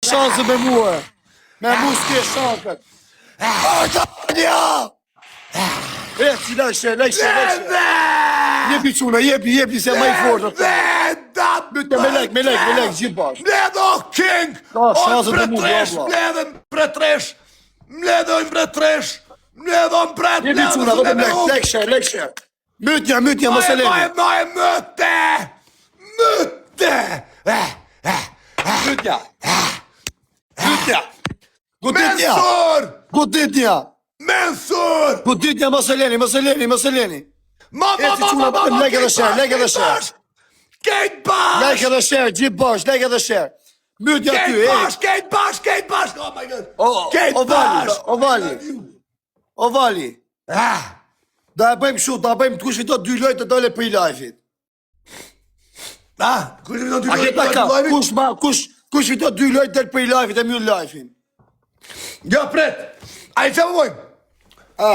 Shanse me mua. Me mu s'ke shanse. Artania! Eci, like share, like share, like share. Jepi çuna, jepi, jepi se më i fortë. Venda! Mytë me like, me like, me like, gjithë bashkë. Mbledho King! Ka shanse të mu, mbretresh, vlla. mbledhe mbretresh! Mbledho mbretresh! Mbledho mbret! Jepi çuna, vetëm like, like share, like share. Mytja, mytja, mos e leni. Maj, maj, myte! Myte! Eh, eh, Mytja. Mytja. Goditja. Mensur! Goditja. Mensur! Goditja, mos e leni, mos e leni, mos e leni. Ma, ma, Eci, ma, çuna, ma, ma, vetëm ma, like edhe kejt share, bashk, like edhe kejt share. bashk! Kejt bashk! Like edhe share, gjithë bashkë, like edhe share. Mytja aty, Kejt ej. bashk, kejt bashk, kejt bashk! Oh my god! O, Kejt o Vali, bashk! o Vali. O Vali. Ah! Do e bëjmë kështu, do e bëjmë kush fiton dy lojë të dole për live-it. Ah, kush fiton dy A lojë ke të dole taka, për live-it? kush ma, kush, kush fiton dy lojë del për live-it e mbyll live-in. Jo, pret. A i që më bojmë? A,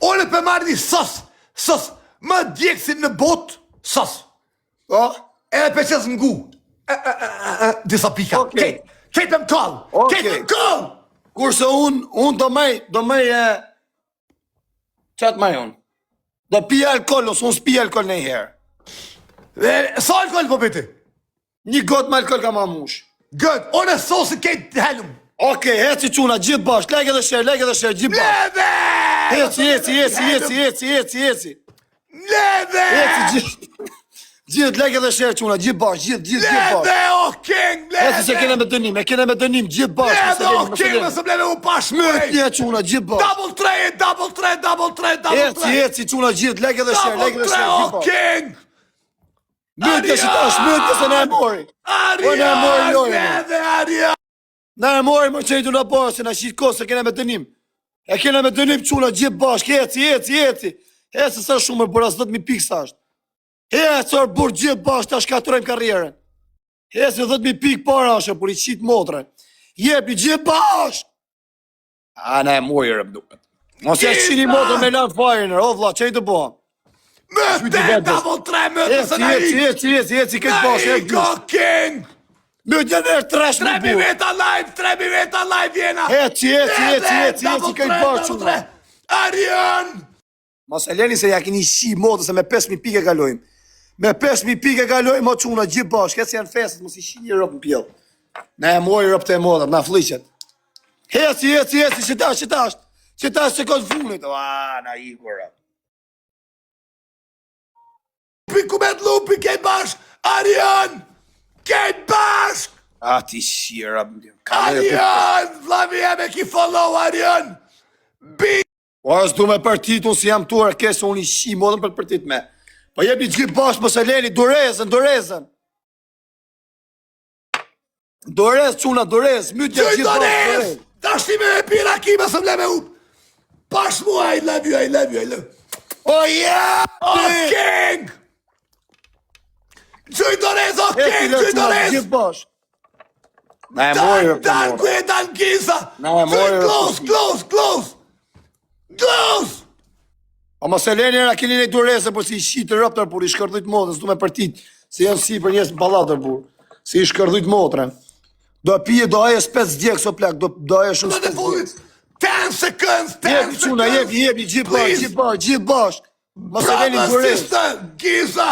Unë për marrë një sos, sos, më djekësin në botë, sos. o, Edhe për qesë në gu. E, e, e, e, e, disa pika. Okej. Kejt, kejt për më kallë, Okej. kejt për më kallë. kurse unë, unë do mej, do mej e, qatë mej unë? Do pi alkohol, ose unë s'pi alkohol në herë. Dhe, sa alkohol po piti? Një gotë me alkohol ka ma mush. Good, unë e sosin kejt helum. Okej, eci çuna, gjithë bashkë, like edhe share, like edhe share, gjithë bashkë. Leve! Eci, eci, eci, eci, eci, eci, eci. Leve! Eci, gjithë. Gjithë like edhe share çuna, gjithë bashkë, gjithë, gjithë, gjithë bashkë. Leve, o king, leve! Eci se kena me dënim, e kena me dënim, gjithë bashkë, mos e Leve, leni, o mos e king, leni. mos e bleve u pash Myt një çuna, gjithë bashkë. Double tre, double tre, double tre, double Eci, tre. eci çuna, gjithë like edhe share, like Double edhe tre, share, o gjithë bashkë. king! Myt e si tash, myt e se na e mori. Po na e mori Arian, lojën. leve, Arian! Na e mori më qentu na bërë, se na shit kohë, se kena me dënim. E kena me dënim çuna, gjithë bashkë, eci, eci, eci. Eci sa shumë e bërë, as 10.000 pikë sa është. Eci, or burr gjithë bashkë, ta shkatrojmë karrierën. Eci 10.000 pikë para është, por i qit motrën. Jepi gjithë bashkë. A na e mori rëp duket. Mos ja qini motrën me lanë fajrin, o vlla, çej të bëham. Myte, vetes. double tre, myte, se Eci, na eci, ik! eci, eci, eci, këtë Na bashkë, ik, eci. o king! Myt një nërë tresh më 3000 burr. veta live, 3000 veta live jena! Eci, eci, eci, eci, eci, këtë bashkë. Double tre, Arian! Mos e leni se ja keni shi motën se me 5000 pikë e kalojmë. Me 5000 pikë e kalojmë o çuna gjithë bashkë, eci janë festat, mos i shini rob në pjell. Na e mori rob të motrat, na flliqet. Eci, eci, eci, që tash, që tash, që tash sekond fundit. Ua, na iku rob. Lupi, ku met lupi, kejt bashk! Arian! Kejt bashk! A ti shi rob. Arian! Vllavi jem e ki follow, Arian! Bi! Po as du me partit, unë si jam tuar ke se unë i shi motën për të partit me. Po jepi gjithë bashkë, mos e leni, dorezën, dorezën. Dorez, çuna, dorez, mytja Gjoj gjithë bashkë, dorez! dorez. Tash ti me me pira kima së mle me up! Pash mua, I love you, I love you, I love you. O ja! O king! Gjoj dorez, o Eci, king, le gjoj çuna, dorez! gjithë bashkë. Na e mori Dan, rëp të dan, mora. ku e dan Giza? Na e mori, Gjoj Close, rëp. close, close! Close! Po mos e leni era keni në dorezë, por si i shit rëp të burr, i shkërdhyt motrën, s'du me partit, se janë si për njerëz në pallatër burr. Si i shkërdhyt motrën. Do pije, do haje spec djeg, so plak, do do haje shumë Në të spec fundit! djeg. 10 seconds, 10 Jepi çuna, seconds! jepi, jepi, gjithë bashkë, Please. gjithë bashkë, gjithë bashkë. Mos e leni Brother, dorezë. sister, Giza!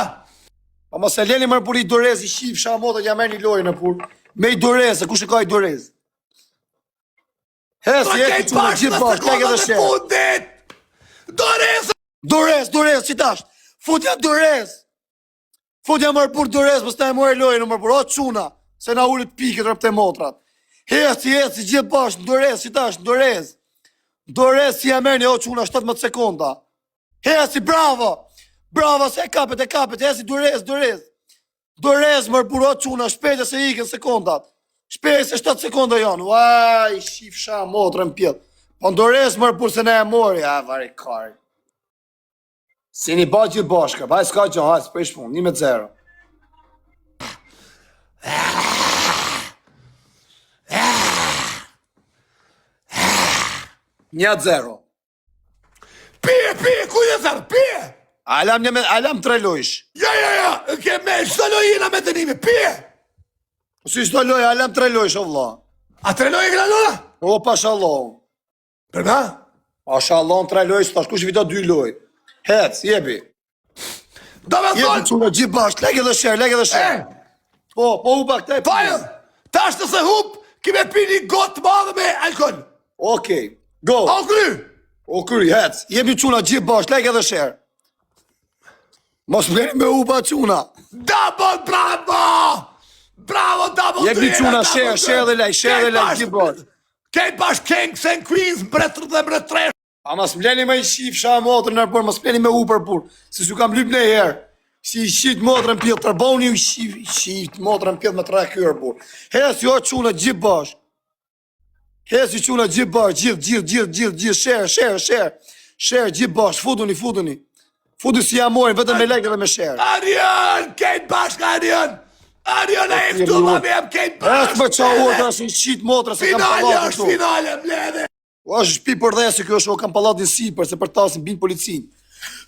Po mos e leni më burr i dorezë, i shifsha motrën, ja merrni lojën në burr. Me i dorezë, kush e ka i dorezë? Hesi, Pa jepi kejt çuna, bashkë gjithë në bashkë, like edhe sekondat e share. fundit! Dorez! Dorez, dorez, që tash? Futja dorez. Futja mërë pur dorez, mos ta e morë lojën, mërë pur, o çuna, se na ulët pikët rëp të motrat. Heci, heci, gjithë bashkë, dorez, që tash, dorez. Dorez si e merrni, o çuna, 17 sekonda. Heci, bravo! Bravo, se e kapet, e kapet, heci, dorez, dorez. Dorez, mërë pur, o çuna, shpejt e se ikën sekondat. Shpejt se 7 sekonda janë. Uaj, shifsha motrën pjell. Po në dorez mërë pur se na e mori, a vari kari. Si një ba gjithë bashkë, haj s'ka gjë, haj s'prish punë, 1 me 0. Një 0. Pije, pije, ku je zërë, pije! Alam një me, alam tre lojsh. Ja, ja, ja, ke me, çdo lojë jena me dënime, pije! Si çdo lojë, alam tre lojsh, o vlla. A tre lojë këna lona? O, pasha Allahun. Për na? Pasha Allahun tre lojë, tash kush i fiton dy lojë. Hec, jepi. Do me Jepi thonë, çuna gjithë bashkë, like edhe share, like edhe share. e, Po, po u pak te. fajë, tash nëse hup, kime pi një gotë të madhe me alkohol. Okej. Go. A u kry? O kry, hec. Jepi çuna gjithë bashkë, like edhe share. Mos më me u pa çuna. Double, bravo! Bravo, double Jepi dy herë, çuna double share, dy. share dhe like, share dhe Kejt like bashkë- gjithë bashkë. Kejt bashkë kings and queens, mbretër dhe mbretëresh. A mos më leni me i shifsha motrën në por, mos më leni me u për burr. Se s'ju kam lyp në herë. Si i shit motrën pjell, tërboni u shif, shit motrën pjell me tre kyer burr. Hec jo çuna gjithë bashkë. Heci çuna gjithë bashkë, gjithë, gjithë, gjithë, gjithë, gjithë, share, share, share. Share gjithë bashkë, futuni, futuni. Futuni si ja morin, vetëm me like dhe me share. Arian, kejt bashkë, Arian! Arian, e i këtu, ma me jam kejt bashkë! Është për qa u, është i shit motrën se kam Finale, pallatin është këtu. finale, mbledhe! O është shtëpi për dhe se kjo është o kam pallatin sipër se për tasin bin policin.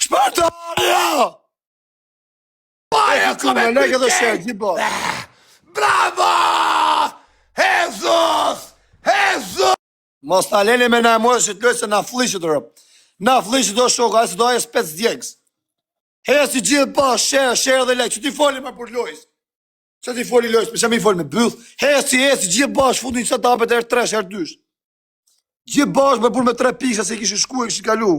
Shpërtarja! Paja, Eci çuna, like edhe share, gjithë bashkë. Bravo! Jesus! Jesus! Mos ta leni me na e morë që të lojë se na flliqet rëp. Na flliqet do shok, ai se do ai spec djegs. Heci gjithë bashkë, share, share dhe like. Që ti foli më për lojës? Që ti foli lojës? Me që mi foli me byth? Heci, heci gjithë bashkë, fundi që të hapet herë tresh, herë dysh. Gjithë bashkë me burr me tre pikë se i kishin shku e kishin kalu.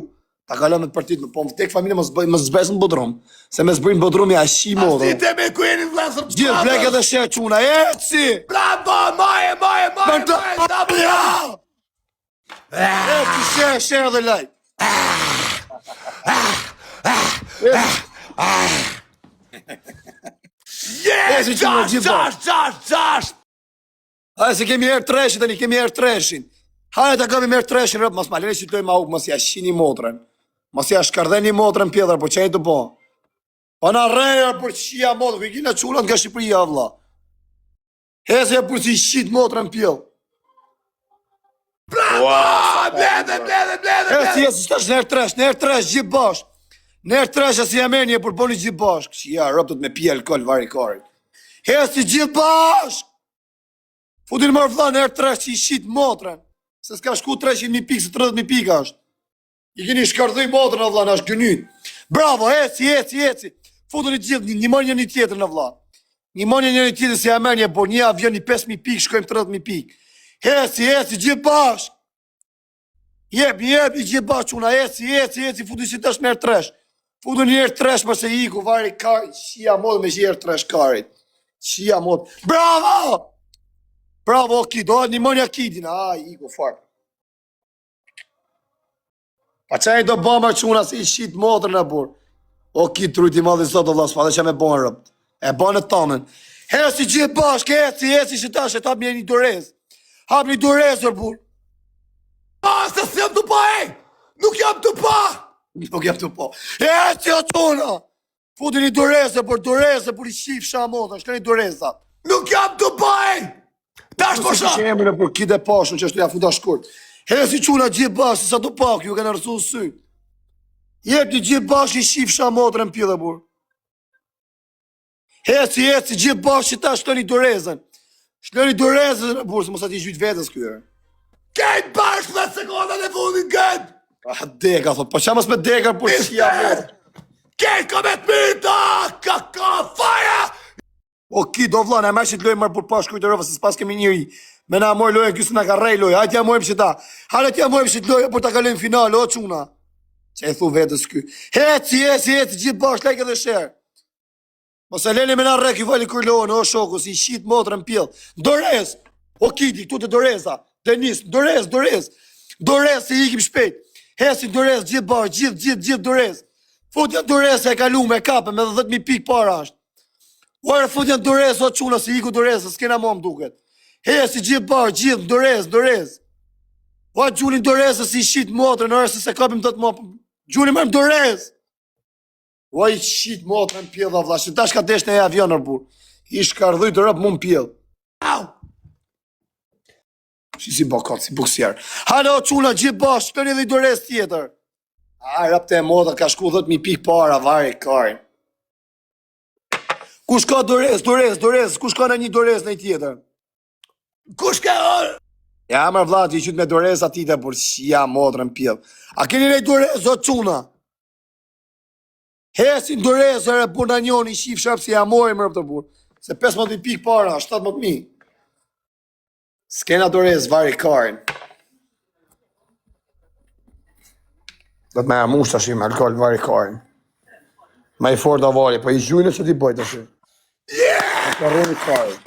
Ta kalon me të partit, po më vdek familja mos bëj, mos zbres në bodrum. Se me zbrin në bodrum ja shi modë. Si te me ku jeni vëllazër? Gjithë like edhe share çuna, eci! Bravo, maje, maje, maje, Për të maje, double! Ja! Eci, share, share dhe like. Yeah, Eci, çuna, gjash, gjithë gjash, gjash, gjash! Hajde se kemi herë treshin tani, kemi herë treshin. Hajde ta kemi herë treshin, rëp, mos ma leni që të loj ma uk, mos ja shini motrën. Mos ja shkardheni motrën pjedhër, po qeni të po. Po na rrejë për qia motrën, ku i kina çunat nga Shqipëria vlla. Hese për si shit motrën pjell. Bravo! Mbledhe, mbledhe, mbledhe, Hese mbledhe! hese tash në herë tresh, në herë tresh gjithë bashk. Në herë tresh si ja merrni e përboni gjithë bashk. Qia rëptët me pi alkool vari karit. Hese gjithë bashk. Futin marr vlla në herë tresh që i shit motrën. Se s'ka shku 300.000 pikë, se 30.000 pikë është. I keni shkardhuj motrën o vlla, na është gënyn. Bravo, eci, eci, eci. Futuni gjithë, një, një morë njëri tjetrin o vlla. Një morë njëri tjetrin si ja merr një por një avion i 5000 pikë, shkojmë 30000 pikë. Eci, eci, gjithë bashk. Jep, jep, i gjithë bashk çuna, eci, eci, eci, futuni si tash merr tresh. Futuni një herë tresh mos e iku, vari kar, qia modë me herë tresh karit. Qia modë. Bravo! Bravo, Kid, o, një monja Kidin, a, iku fort. Pa që do bëma çuna si i shit motrën e burr. O ki trujti madhi sot o vlla, s'pa dhe që me bon rëpt. E bën e tamën. Heci gjithë bashkë, heci, heci që tash e tap një një dorez. Hap një dorez o burr. Pa, se s'jam të pa, ej! Nuk jam të pa! Nuk jam të po. Heci o çuna. Futi një dorezë për dorezë për i shifsha motrën, shkoni dorezat. Nuk jam të pa, ej! Tash po Po shoh! që emrin e për kide pashun që është ja futa shkurt. Heci çuna gjithë bashkë, sa do pak, ju kanë rrëzu në sy. Jep një gjithë bashkë i shifsha motrën pjellë burr. Heci, heci, gjithë bashkë që ta shloni dorezën. Shloni dorezën, burr, se mos aty gjyt vetes ky. herë. Kejt bashkë 10 sekondat e fundit, gët! Ah, deka, thot, po qa mos me deka, por qia motrën. Kejt ka me të mita! Ka, ka, faja! O ki do vlla, na merr që të lojmë marr për pa shkruajtë rëva se s'pas kemi njeri. Me na mor lojën ky se na ka rrej lojë. Hajde ja mojmë që ta. Hajde t'ja mojmë që të lojë për ta kalojmë finale, o çuna. Çe i thu vetes ky. Heci, heci, heci, gjithë bashkë like edhe share. Mos e leni me na rrek i vali Corleone, o shoku, si i shit motrën pjell. Dorez. O Kidi, këtu te Doreza. Denis, Dorez, Dorez. Dorez se ikim shpejt. Heci Dorez, gjithë bashkë, gjithë, gjithë, gjithë Dorez. Futja Dorez e kalume, e kapëm edhe 10000 pikë para është. Ora futja në dorez, o çuna, se iku dorez, se s'kena mo më duket. Heci gjithë bashkë, gjithë dorez, dorez. O gjuni dorez, se si shit motrën, ora se se kapim dot mo. Gjuni më dorez. O i shit motrën pjella vlla, që tash ka desh në avion or burr. I shkardhuj të rëp mu në pjell. Au! Si si bokot, si buksier. Halo çuna gjithë bashkë, shkoni edhe i dorez tjetër. A rap të e motra ka shku 10000 pikë para, vari karin. Kush ka dorez, dorez, dorez, kush ka në një dorez në një tjetër? Kush ka orë? Ja, mër vlla, ti qyt me dorez ati të por ja motrën pjell. A keni nej dorez o çuna? Hesin dorez ore burr na njoni shif shap si ja mori mër të burr. Se 15.000 pikë para, 17.000. S'kena dorez vari karin. Do të më amush tash me alkool vari karin. Ma i fort avari, po i gjujnë që ti bëj tash. Yeah! Po rroni karin.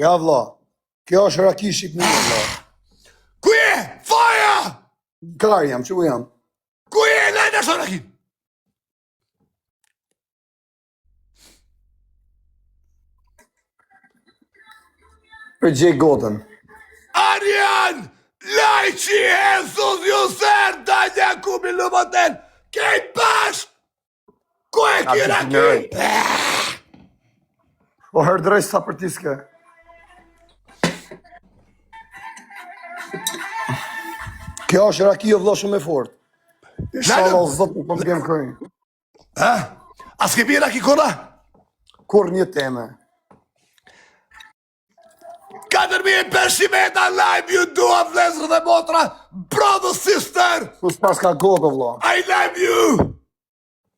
Ja vlla. Kjo është raki shqipnire vlla. Ku je? Faja! Kar jam, që ku jam? Ku je? Lajnë ashtu rakin. Për gjej gotën. Arian! Lajqi, Jesus, Juser, Danja, Kubi, Lumoten, Kejt bashk! Ku e A, ki ti rakin? Po hërdroj sa për ti s'ke. Kjo është raki o vlla shumë e fortë. Inshallah o zot nuk po më bjem krynë. Ha? A s'ke pi raki kurra? Kur një teme. 4500 veta live ju dua vllezër dhe motra Brother, sister Ku s'pas ka gotë o vlla. I love you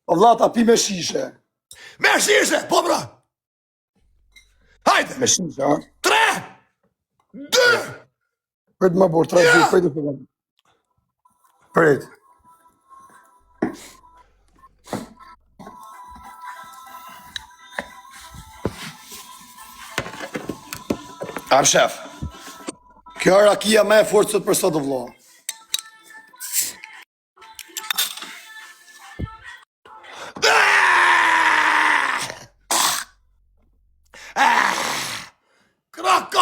O vlla ta pi me shishe. Me shishe, po bro Hajde Me shishe, ha? 3 2 Prit më burr, 3 Ja! 2 prit të Prit. Am shef. Kjo është rakia më e fortë sot për sot o vlla.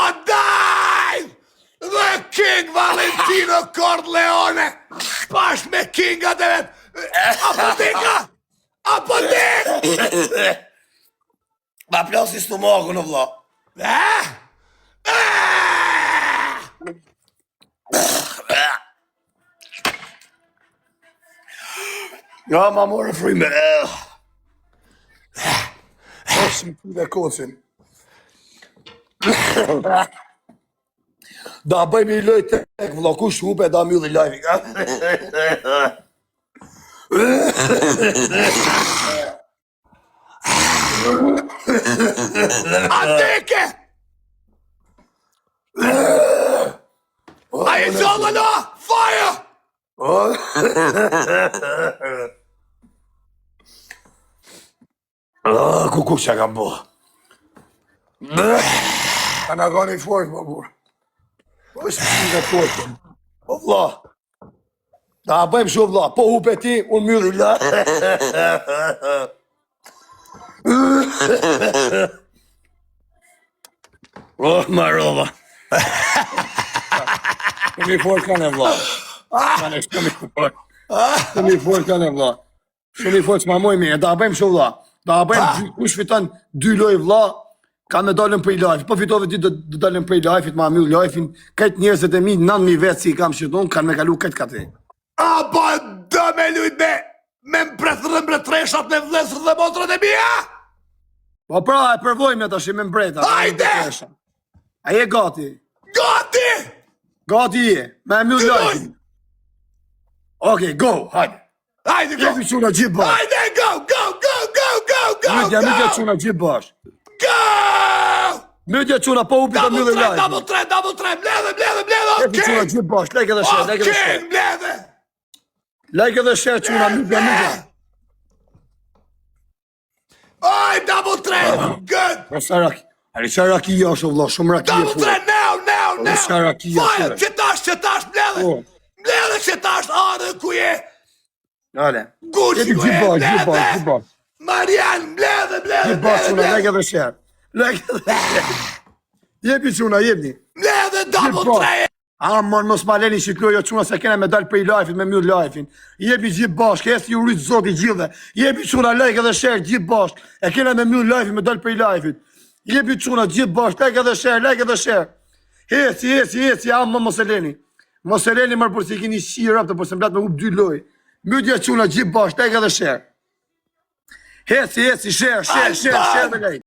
Crocodile! The King Valentino Corleone! Bashkë me Kingat e vet! Apoteka! Apotek! Ma plasi stomakun o vlla. Eh? Eh? Ja, ma morë fryme. Po, si më dhe kocin. Da bëjmë një lojë tek vlla, kush hupe da mbylli live. A deke! A i gjallë la? Fire! Ah, ku ku që kam bo? Ka na gani fort, më burr. Po është nga fort. Po vlla. Da bëjmë shumë vlla. Po hupe ti, unë mbylli la. Oh, marova. Kemi fort kanë e vlla. Kanë shumë i fort. Shumë i fort kanë e vlla. Shumë i fort s'ma moj mirë. Da bëjmë shumë vlla. Da bëjmë dy, kush fiton dy lojë vlla, ka me dalën prej live. Po fitove ti do do dalën prej live-it, ma mbyll live-in. Krejt njerëzit e mi, 9000 vetë si i kam shqipton, kanë me kalu këtë katë. A po do me lujt me me mbret dhe mbretreshat me vllezër dhe motrat e mia? Po pra, e përvojmë tash me mbreta. Hajde! A je gati? Gati! Gati je. Me mbyll Dy lojë! live-in. Okej, go, hajde. Hajde go! Jepi çuna gjithë bashkë. Hajde go go go go go go Mytja, mytja go! çuna gjithë bashkë. Go! Mytja çuna po hupi të Double mbylli tre, live. double tre, double tre, mbledhe, mbledhe, mbledhe, Jepi çuna okej! gjithë bashkë, like edhe share, like edhe Okej, share. mbledhe! Like edhe share çuna, mytja, mytja. Aj, double tre, good! Po sa raki. Ari sa raki është o vlla, shumë raki e Double fort. tre, now, now, Po, now! sa raki Fire, është. që tash, që tash, mbledhe! Po. Mbledhe që tash, arë, ku je? Dale. Gucci, Jepi ku je? gjithë bashkë, gjithë bashkë, gjithë Mbledhe! bashkë. Marian, mbledhe, mbledhe, Gjithë bashkë mbledhe, çuna, mbledhe! like edhe share. Like edhe share. Jepi çuna, jepni. Mbledhe, double Gjithë tre! Amon mos ma leni që klojo çuna se kena me dal prej live-it me mbyll live-in. Jepi gjithë bashkë, esi ju rrit zoti gjithëve. Jepi çuna like edhe share gjithë bashkë. E kena me mbyll live-in me dal prej live-it. Jepi çuna gjithë bashkë, like edhe share, like edhe share. Eci, eci, eci, amon mos e leni. Mos e leni mërë por se i keni shirë të por se mblat me hup dy lojë. Mbytja çuna gjithë bashkë, like edhe share. Heci, heci, share, share, share, share me gajt.